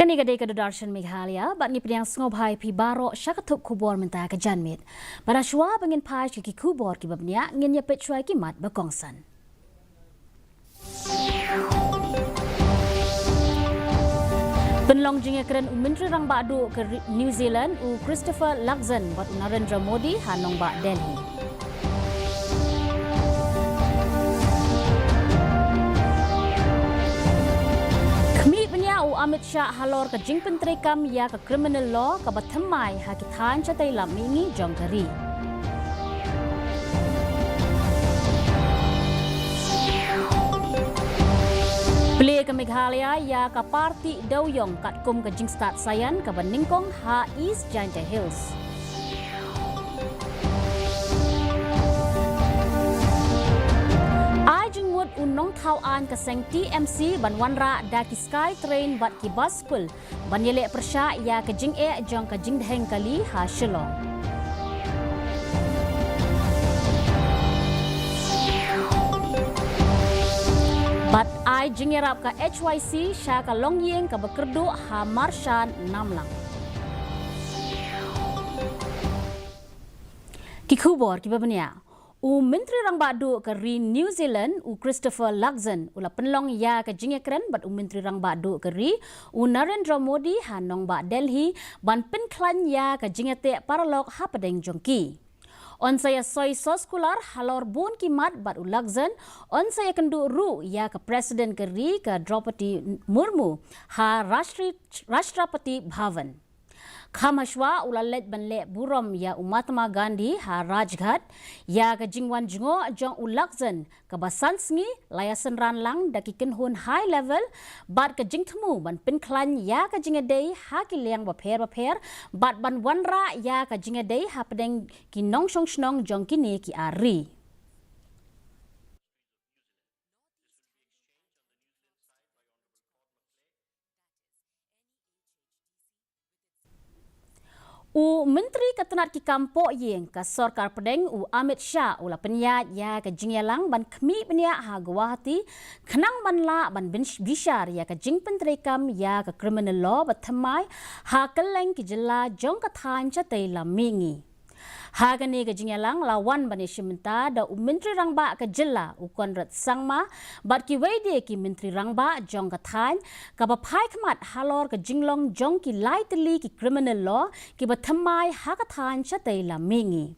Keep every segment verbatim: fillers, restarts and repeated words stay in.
Kane ka dei ka Doordarshan Meghalaya, bad ngi pdiang sngewbha ïa phi baroh sha ka thup khubor mynta ka janmiet. Bad ha shuwa ba ngin phai sha ki khubor kiba bniah, ngin ïa peit shuwa ïa ki mat ba kongsan. Pynlong jingïakren u Myntri Rangbah Duh ka ri-, New Zealand, u Christopher Luxon, bad u Narendra Modi ha nongbah Delhi. Khmih bniah u Amit Shah halor ka jingpyntreikam ïa ka criminal law kaba thymmai ha ki thaiñ shatei lam mihngi jong ka ri. Plie ka Meghalaya ïa ka party dewïong katkum ka jingstad saian kaba nyngkong ha East Jaintia Hills. Ai jingmut u nongthaw aiñ ka seng T M C ban wanrah da ki Sky Train bad ki bus school ban ïaleh pyrshah ïa ka jingeh jong ka jingdheng kali ha Shillong. Bad ai jingïarap ka H Y C sha ka longïing kaba kyrduh ha Marshan Namlang. Ki khubor kiba bniah. U Myntri Rangbah Duh ka ri New Zealand, u Christopher Luxon, u la pynlong ïa ka jingïakren bad u Myntri Rangbah Duh ka ri, u Narendra Modi ha nongbah Delhi, ban pynkhlaiñ ïa ka jingïateh paralok hapdeng jong ki. Yn sa ïa soi soskular halor bun ki mat bad u Luxon, yn sa ïakynduh ruh ïa ka President ka ri ka Droupadi Murmu ha Rashtra-, Rashtrapati Bhavan. Kham hashwa u la leit ban leh burom ïa u Mahatma Gandhi ha Rajghat, ïa ka jingwan jngoh jong u Luxon kaba san sngi la ïasynran lang da ki kynhun high level, bad ka jingthmu ban pynkhlaiñ ïa ka jingïadei ha ki liang bapher bapher, bad ban wanrah ïa ka jingïadei hapdeng ki nongshong shnong jong kine ki ar ri. U Myntri ka tnat ki kam pohïing ka sorkar pdeng u Amit Shah u la pynïaid ïa ka jingïalang ban khmih bniah ha Guwahati, khnang ban lah ban bin-, bishar ïa ka jingpyntreikam ïa ka criminal law ba thymmai ha kylleng ki jylla jong ka thaiñ shatei lam mihngi. Ha kane ka jingïalang la wan ban ïashim bynta da u Myntri Rangbah ka jylla u Conrad Sangma, bad kiwei de ki Myntri Rangbah jong ka thaiñ, kaba phai khmat halor ka jinglong jong ki lai tylli ki criminal law kiba thymmai ha ka thaiñ shatei lam mihngi.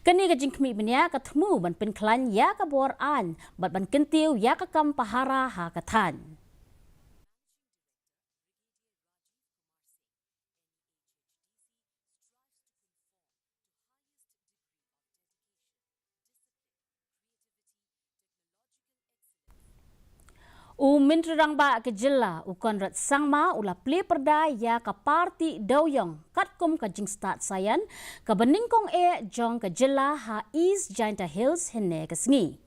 Kane ka jingkhmih bniah ka thmu ban pynkhlaiñ ïa ka bor aiñ bad ban kyntiew ïa ka kam pahara ha ka thaiñ. U Myntri Rangbah ka jylla u Conrad Sangma u la plie pyrda ïa ka party dewïong katkum ka jingstad saian kaba nyngkong eh jong ka jylla ha East Jaintia Hills hynne ka sngi.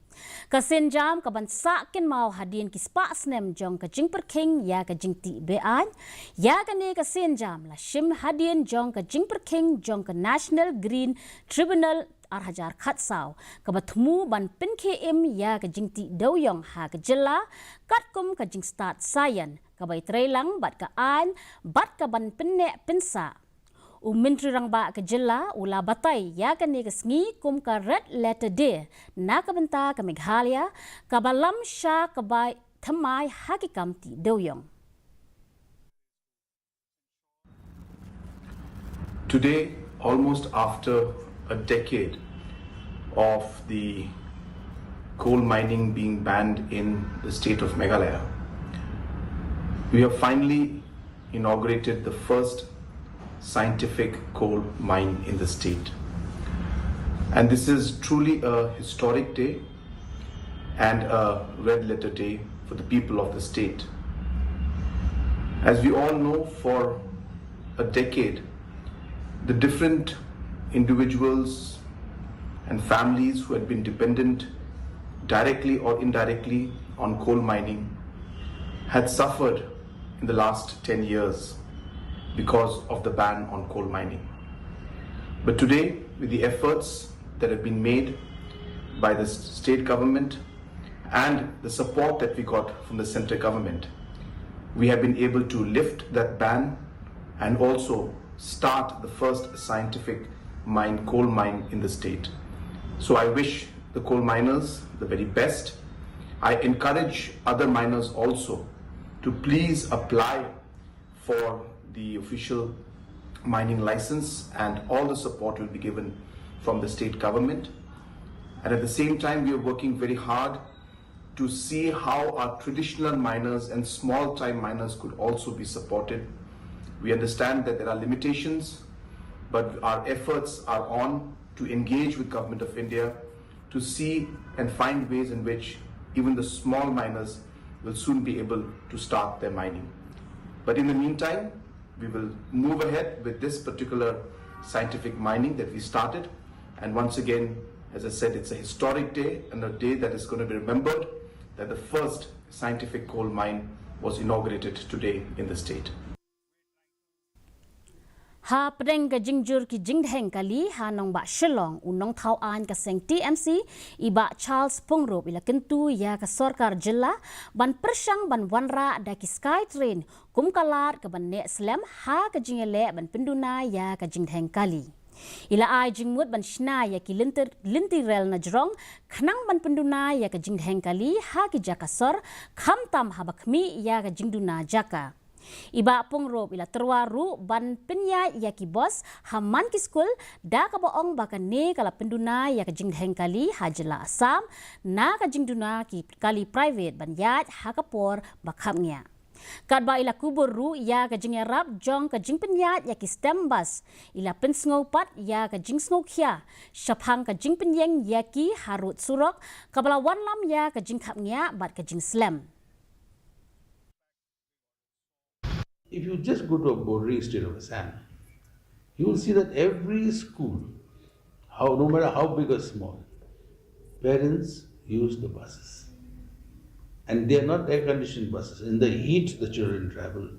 Ka sienjam kaban sah kynmaw hadien ki spah snem jong ka jingpyrkhing ïa ka jingtih be-aiñ ïa kane ka sienjam la shim hadien jong ka jingpyrkhing jong ka National Green Tribunal ar hajar khatsaw, kaba thmu ban pynkhie im ïa ka jingtih dewïong ha ka jylla katkum ka jingstad saian kaba ïatreilang bad ka aiñ bad kaban pynneh pynsah. U Myntri Rangbah ka jylla u la batai ïa kane ka sngi kum ka Red Letter Day na ka bynta ka Meghalaya, kaba lam sha kaba thymmai ha ki kam tih dewïong. Today, almost after a decade of the coal mining being banned in the state of Meghalaya, we have finally inaugurated the first scientific coal mine in the state. And this is truly a historic day and a red letter day for the people of the state. As we all know, for a decade, the different individuals and families who had been dependent directly or indirectly on coal mining had suffered in the last ten years because of the ban on coal mining. But today, with the efforts that have been made by the s-, state government and the support that we got from the center government, We have been able to lift that ban and also start the first scientific mine, coal mine in the state. So I wish the coal miners the very best. I encourage other miners also to please apply for the official mining license, and all the support will be given from the state government. And at the same time, we are working very hard to see how our traditional miners and small time miners could also be supported. We understand that there are limitations, but our efforts are on to engage with Government of India to see and find ways in which even the small miners will soon be able to start their mining. But in the meantime, we will move ahead with this particular scientific mining that we started. And once again, as I said, it's a historic day and a day that is going to be remembered, that the first scientific coal mine was inaugurated today in the state. Ha pdeng ka jingjur ki jingdheng kali ha nongbah Shillong, u nongthaw aiñ ka seng T M C, i Bah Charles Pyngrope, i la kyntu ïa ka sorkar jylla ban pyrshang ban wanrah da ki Skytrain kum ka lad kaban neh slem ha ka jingïaleh ban pynduna ïa ka jingdheng kali. I la ai jingmut ban shna ïa ki lynti, lynti rel na jrong khnang ban pynduna ïa ka jingdheng kali ha ki jaka sor, khamtam haba khmih ïa ka jingduna jaka. I Bah Pyngrope i la tyrwa ruh ban pynïaid ïa ki bus ha man ki skul, da kaba ong ba kane ka la pynduna ïa ka jingdheng kali ha jylla Assam na ka jingduna ki kali private ban ïaid ha ka por ba khapngiah. Katba i la kubur ruh ïa ka jingïarap jong ka jingpynïaid ïa ki stem bus, i la pynsngew pat ïa ka jingsngewkhia shaphang ka jingpynïeng ïa ki harud surok, kaba la wanlam ïa ka jingkhapngiah bad ka jingslem. If you just go to a bordering state of Assam, you will see that every school, how, no matter how big or small, parents use the buses. And they are not air-conditioned buses. In the heat, the children travel.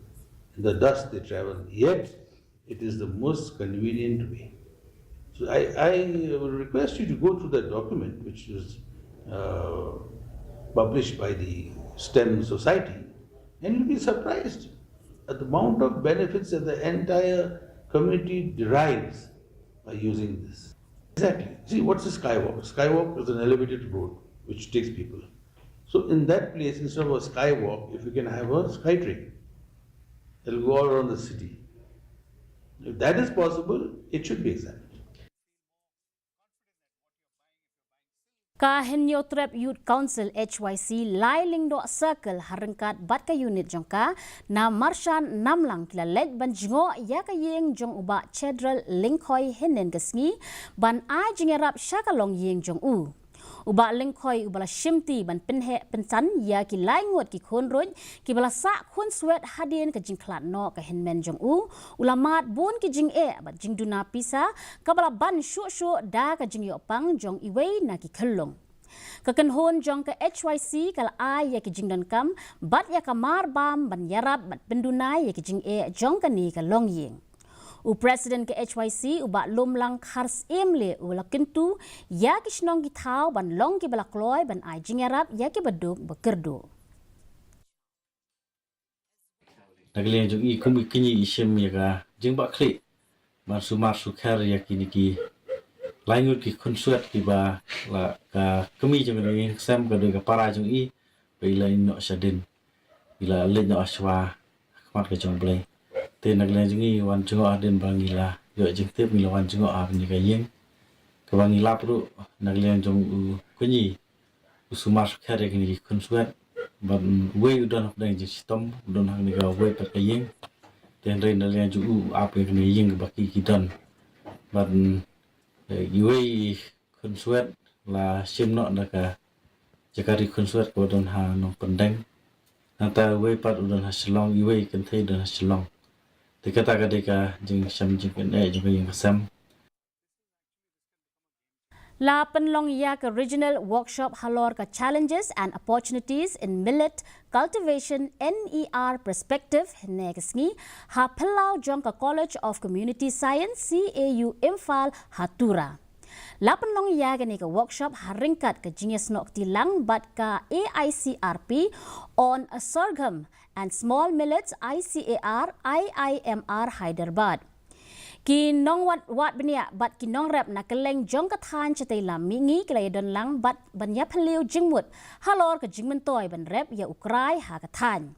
In the dust, they travel. Yet, it is the most convenient way. So I, I will request you to go through that document, which is, uh, published by the stem Society, and you'll be surprised at the amount of benefits that the entire community derives by using this. Exactly. See, what's a skywalk? Skywalk is an elevated road which takes people. So in that place, instead of a skywalk, if you can have a skytrain, it'll go all around the city. If that is possible, it should be examined. Ka Hynñiewtrep Youth Council, H Y C, Lailingdoh Circle, ha ryngkat bad ka unit jong ka na Marshan Namlang, ki la leit ban jngoh ïa ka ïing jong u Bah Chedral Lyngkhoi hynnin ka sngi, ban ai jingïarap sha ka longïing jong u. U Bah Lyngkhoi, uba la shimti ban pynheh pynsan ïa ki lai ngut ki khun ruh kiba la sah khunswet hadien ka jingkhlad noh ka hynmen jong u, u la mad bun ki jingeh bad jingduna pisa, kaba la ban shuh shuh da ka jingïoh pang jong iwei na ki khyllung. Ka kynhun jong ka H Y C ka la ai ïa ki jingdonkam bad ïa ka mar bam ban ïarap bad pynduna ïa ki jingeh jong kane ka longïing. U President ka H Y C, u Bah Lumlang Kharsyiem Leh, u la kyntu ïa ki shnong ki thaw ban long kiba la kloi ban ai jingïarap ïa kiba duk ba kyrduh. Na ka liang jong i, kum i kñi, i shim ïa ka jingbakla ban sumar sukher ïa kine ki lai ngut ki khunswet kiba la, ka kmie jong ka ïing ka sem, ka dei ka para jong i, ba i la ïehnoh shadien, i la leit noh shuwa ha khmat ka jong U Blei. Te na ka liang jong i, wan jngoh hadien ba ngi la ïoh jingtip, ngi la wan jngoh ha kane ka ïing. Kaba ngi lap ruh na ka liang jong u kñi, u sumar sukher ïa kine ki khunswet. Bad uwei u don hapdeng jingshitom, u don ha kane kawei pat ka ïing. Te hynrei na ka liang jong u, u ap ïa kane ka ïing kaba ki, ki don. Bad, eh, iwei khunswet la shim noh da ka jaka ri khunswet kaba don ha Nongpyndeng. Nangta uwei pat u don ha Shillong, iwei kynthei don ha Shillong. Te kata ka dei ka jingshem jingpyneh jong ka ïing ka sem. La pynlong ïa ka Regional Workshop halor ka Challenges and Opportunities in Millet Cultivation, N E R Perspective, hynne ka sngi ha phyllaw jong ka College of Community Science, C A U Imphal, ha Tura. La pynlong ïa kane ka workshop ha ryngkat ka jingïasnoh kti lang bad ka A I C R P on a sorghum and Small Millets, I C A R, I I M R Hyderabad. Ki nongwad wad bniah bad ki nongrep na kylleng jong ka thaiñ Shatei Lam Mihngi ki la ïadon lang bad ban ïaphylliew jingmut halor ka jingmyntoi ban rep ïa u krai ha ka thaiñ.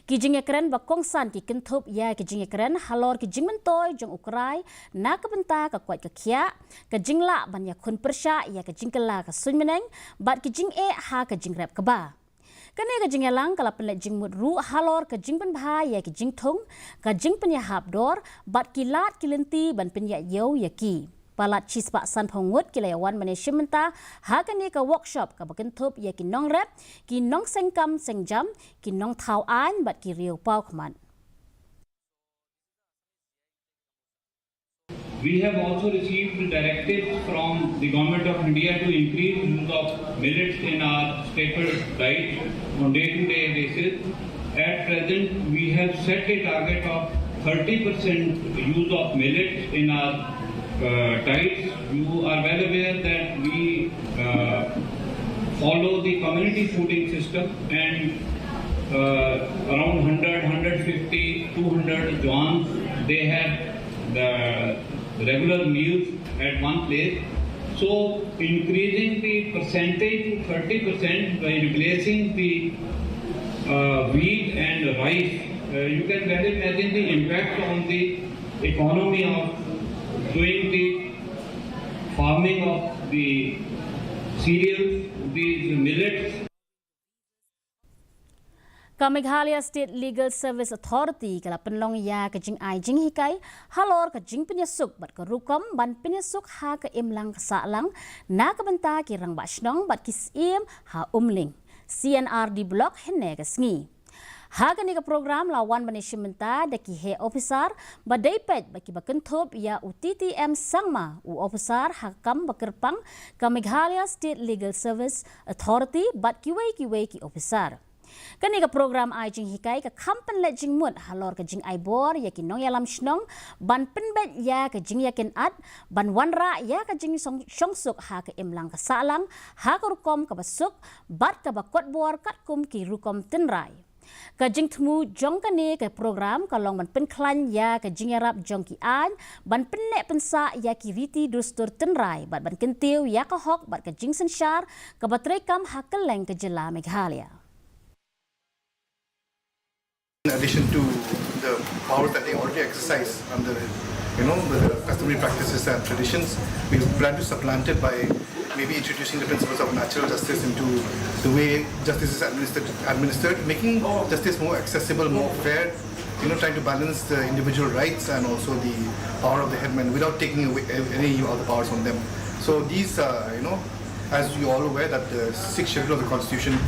Ki jingïakren ba kongsan ki kynthup ïa ki jingïakren halor ki jingmyntoi jong u krai na ka bynta ka koit ka khiah, ka jinglah ban ïakhun pyrshah ïa ka jingkylla ka suiñbneng bad ki jingeh ha ka jingrep kba. Kane ka jingïalang ka la pynleit jingmut ruh halor ka jingpynbha ïa ki jingthung, ka jingpynïahap dor bad ki lad ki lynti ban pynïaid ïew ïa ki. Palat shispah sanphew ngut ki la ïawan ban ïashim bynta ha kane ka workshop kaba kynthup ïa ki nongrep, ki nongseng kam seng jam, ki nongthaw aiñ bad ki riew paw khmat. We have also received directives from the Government of India to increase use of millets in our staple diet on day-to-day basis. At present, we have set a target of thirty percent use of millets in our uh, diets. You are well aware that we uh, follow the community fooding system, and uh, around hundred, hundred fifty, two hundred Jowans, they have the regular meals at one place. So increasing the percentage to thirty percent by replacing the uh, wheat and rice, uh, you can well imagine the impact on the economy of doing the farming of the cereals, these millets. Ka Meghalaya State Legal Service Authority ka la pynlong ïa ka jingai jinghikai halor ka jingpynïasuk bad ka rukom ban pynïasuk ha ka imlang ka sahlang na ka bynta ki rangbah shnong bad ki syiem ha Umling, C and R D Block, hynne ka sngi. Ha kane ka program la wan ban ïashim bynta da ki heh ophisar ba dei peit bad kiba kynthup ïa u T T M Sangma, u ophisar ha ka kam ba kyrpang ka Meghalaya State Legal Service Authority bad kiwei kiwei ki ophisar. Kane ka program ai jinghikai ka kham pynleit jingmut halor ka jingai bor ïa ki nongïalam shnong ban pynbeit ïa ka jingïakynad, ban wanrah ïa ka jingshongsuk ha ka imlang ka sahlang ha ka rukom kaba suk bad kaba kot bor katkum ki rukom tynrai. Ka jingthmu jong kane ka program ka long ban pynkhlaiñ ïa ka jingïarap jong ki aiñ, ban pynneh pynsah ïa ki riti dustur tynrai bad ban kyntiew ïa ka hok bad ka jingsynshar kaba treikam ha kylleng ka jylla Meghalaya. In addition to the powers that they already exercise under, you know, the customary practices and traditions, we plan to supplant it by maybe introducing the principles of natural justice into the way justice is administered, administered, making justice more accessible, more fair, you know, trying to balance the individual rights and also the power of the headman without taking away any of the powers from them. So these, uh, you know, as you all aware that the sixth schedule of the constitution,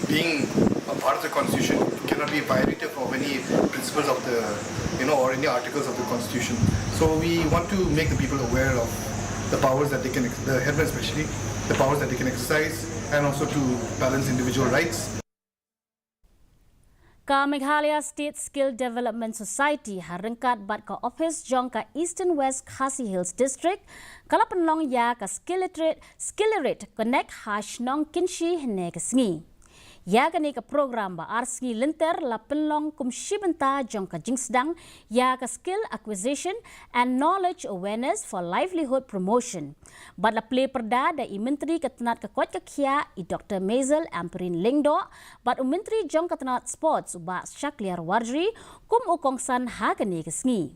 being a part of the constitution, cannot be violative of any principles of the, you know, or any articles of the constitution. So we want to make the people aware of the powers that they can, the headman especially, the powers that they can exercise, and also to balance individual rights. Ka Meghalaya State Skill Development Society ha ryngkat bad ka ophis jong ka Eastern West Khasi Hills District ka la pynlong ïa ka Skillerate, Skillerate Connect ha shnong Kynshi hynne ka sngi. Ïa kane ka program ba ar sngi lynter la pynlong kum shi bynta jong ka jingsdang ïa ka skill acquisition and knowledge awareness for livelihood promotion. Bad la plie pyrda da i Myntri ka tnat ka koit ka khiah i Doktor Maisel Ampareen Lyngdoh, bad u Myntri jong ka tnat Sports u Bah Shakliar Warjri kum u kongsan ha kane ka sngi.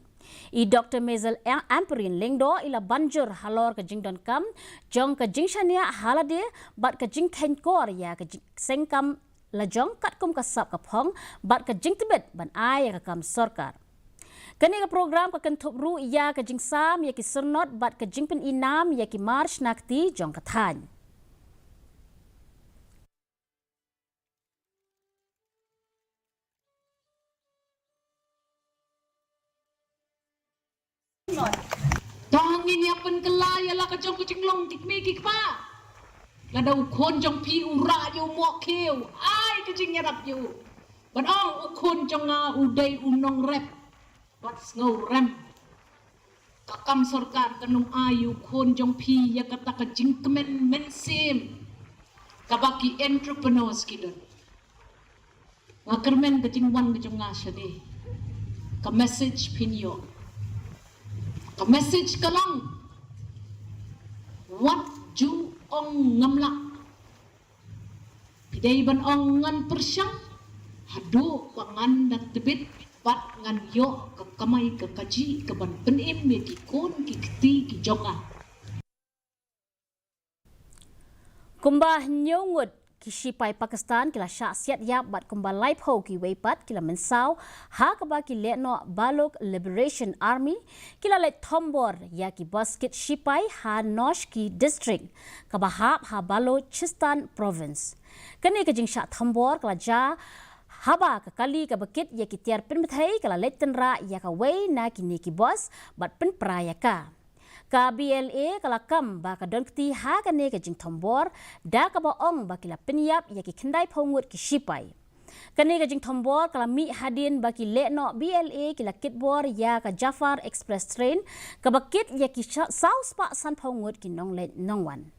I Doktor Maisel Ampareen Lyngdoh i la ban jur halor ka jingdonkam jong ka jingshaniah ha lade bad ka jingkheiñ kor ïa ka jingseng kam lajong katkum ka sap ka phong bad ka jingtbit ban ai ïa ka kam sorkar. Kane ka program ka kynthup ruh ïa ka jingsam ïa ki syrnod bad ka jingpyni nam ïa ki mar shna kti jong ka thaiñ. To ngin ïa pynkylla ïa la ka jong ka jinglong ki kmie ki kpa. Lada u khun jong phi u rah ïa u mohkhiew, ai ka jingïarap ïa u. Ban ong u khun jong nga u dei u nongrep bad sngewrem. Ka kam sorkar kan ym ai ïa u khun jong phi ïa kata ka jingkmen mynsiem kaba ki entrepreneurs ki don. Nga kyrmen ka jingwan ka jong nga shane. Ka message phin ïoh. Ka message ka long, wat ju ong ngam lah. Phi dei ban ong ngan pyrshang haduh ba ngan da tbit bad ngan ïoh ka kamai ka kajih ka ban pynim ïa ki khun ki kti ki jong nga. Kumba hynñiew ngut ki shipai Pakistan ki la shah siat ïap bad kumba laiphew kiwei pat ki la mynsaw ha kaba ki lehnoh Balok Liberation Army ki la leit thombor ïa ki bus kit shipai ha Noshki District kaba hap ha Balochistan Province. Kane ka jingshah thombor ka la jia haba ka kali kaba kit ïa ki tiar pynbthei ka la leit tynrah ïa kawei na kine ki bus bad pynpra ïa ka. Ka B L A ka la kam ba ka don kti ha kane ka jingthombor da kaba ong ba ki la pynïap ïa ki khyndaiphew ngut ki shipai. Kane ka jingthombor ka la mih hadien ba ki lehnoh B L A ki la kitbor ïa ka Jafar Express train kaba kit ïa ki sha-, saw spah sanphew ngut ki nongleit nongwan.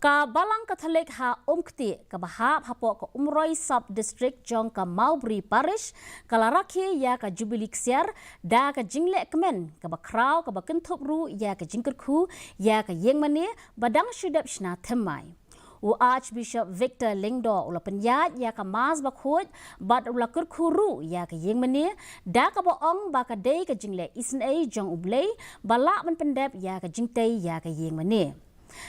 Ka Balang Katholik ha Umkti kaba hap hapoh ka Umroi Sub District jong ka Mawbri Parish ka la rakhe ïa ka Jubili Ksiar da ka jingleh kmen kaba khraw kaba kynthup ruh ïa ka jingkyrkhu ïa ka ïing mane ba dang shu dep shna thymmai. U Archbishop Victor Lyngdoh u la pynïaid ïa ka Mass bakhuid bad u la kyrkhu ruh ïa ka ïing mane da kaba ong ba ka dei ka jingleh isynei jong U Blei ba lah ban pyndep ïa ka jingtei ïa ka ïing mane.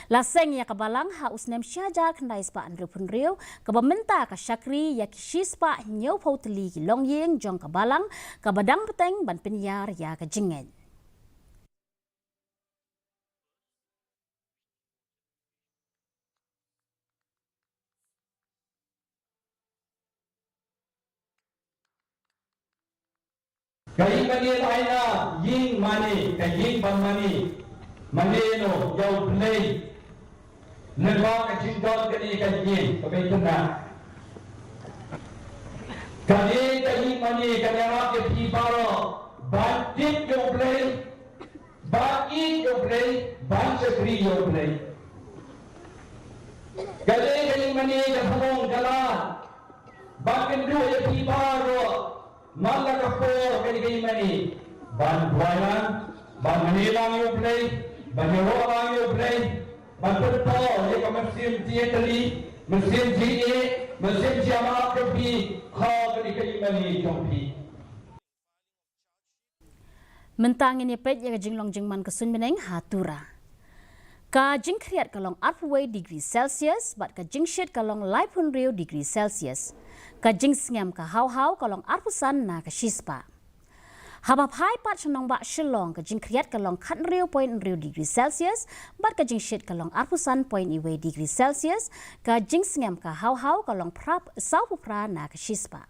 La seng ïa ka balang ha u snem shi hajar khyndai spah hynriewphew hynriew kaba mynta ka shakri ïa ki shi spah hynñiewphew tylli ki longïing jong ka balang kaba dang bteng ban pynïar ïa ka jingngeit. Ka ïing mane la ai na ïing mane, ka ïing ban mane, mane noh ïa U Blei. Lyngba ka jingdon kane ka ïing kaba ïa tynrai. Kane ka ïing mane kan ïarap ïa phi baroh ban tip ïa U Blei, ban ïeit ïa U Blei, ban shakri ïa U Blei. Kane ka ïing mane ka thong ka la ban kynduh ïa phi baroh man la ka por kane ka ïing mane ban duwai lang, ban mane lang ïa U Blei, ban ïaroh lang ïa U Blei, ban pynpaw ïa ka mynsiem jingïatylli, mynsiem jingïeit, mynsiem jingïamap jong phi ha kane ka ïing mane jong phi. Mynta ngin ïa peit ïa ka jinglong jingman ka suiñ bneng ha Tura. Ka jingkhriat ka long arphew wei degree Celsius bad ka jingshit ka long laiphew hynriew degree Celsius. Ka jingsngem ka haw haw ka long arphew san na ka shispah. Haba phai pat sha nongbah Shillong ka jingkhriat ka long khathynriew point hynriew degree Celsius bad ka jingshit ka long arphew san point wei degree Celsius. Ka jingsngem ka haw haw ka long phrap sawphew phra na ka shispah.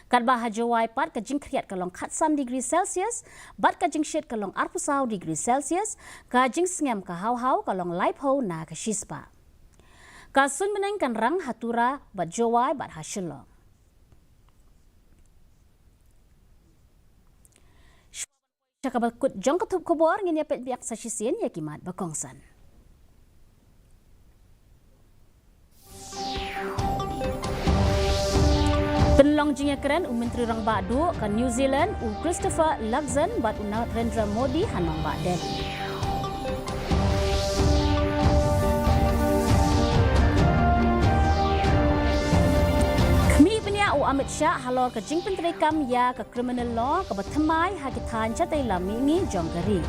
Katba ha Jowai pat ka jingkhriat ka long khatsan degree Celsius bad ka jingshit ka long arphew saw degree Celsius, ka jingsngem ka haw haw ka long laiphew na ka shispah. Ka suiñ bneng kan rang ha Tura bad Jowai bad ha Shillong. Sha kaba kut jong ka thup khubor ngin ïa peit biang sa shisien ïa ki mat ba kongsan. Pynlong jingïakren u Myntri Rangbah Duh ka New Zealand u Christopher Luxon bad u Narendra Modi ha nongbah Delhi. Khmih bniah u Amit Shah halor ka jingpyntreikam ïa ka criminal law kaba thymmai ha ki thaiñ shatei lam mihngi jong ka ri.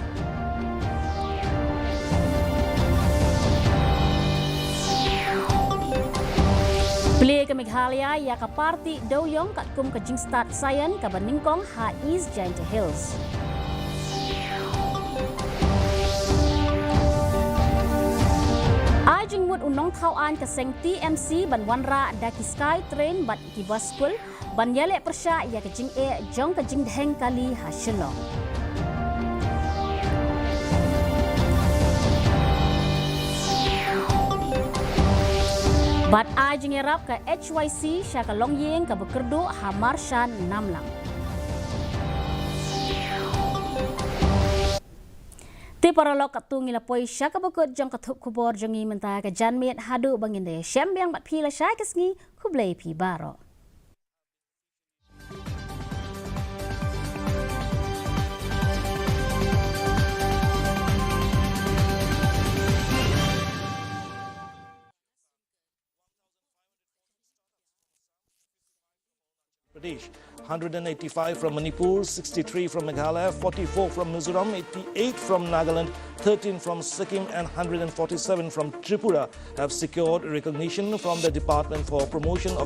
Plie ka Meghalaya ïa ka party dewïong katkum ka jingstad saian kaba nyngkong ha East Jaintia Hills. Ai jingmut u nongthaw aiñ ka seng T M C ban wanrah da ki Sky Train bad ki bus skul ban ïaleh pyrshah ïa ka jingeh jong ka jingdheng kali ha Shillong. Bad ai jingïarap ka H Y C sha ka longïing kaba kyrduh ha Marshan Namlang. Te paralok, katto ngi la poi sha kaba kut jong ka thup khubor jong ngi mynta ka janmiet. Haduh ba ngin da shem biang bad phi lashai ka sngi, khublei phi baroh. Pradesh, one hundred eighty-five from Manipur, sixty-three from Meghalaya, forty-four from Mizoram, eighty-eight from Nagaland, thirteen from Sikkim, and one hundred forty-seven from Tripura have secured recognition from the Department for Promotion of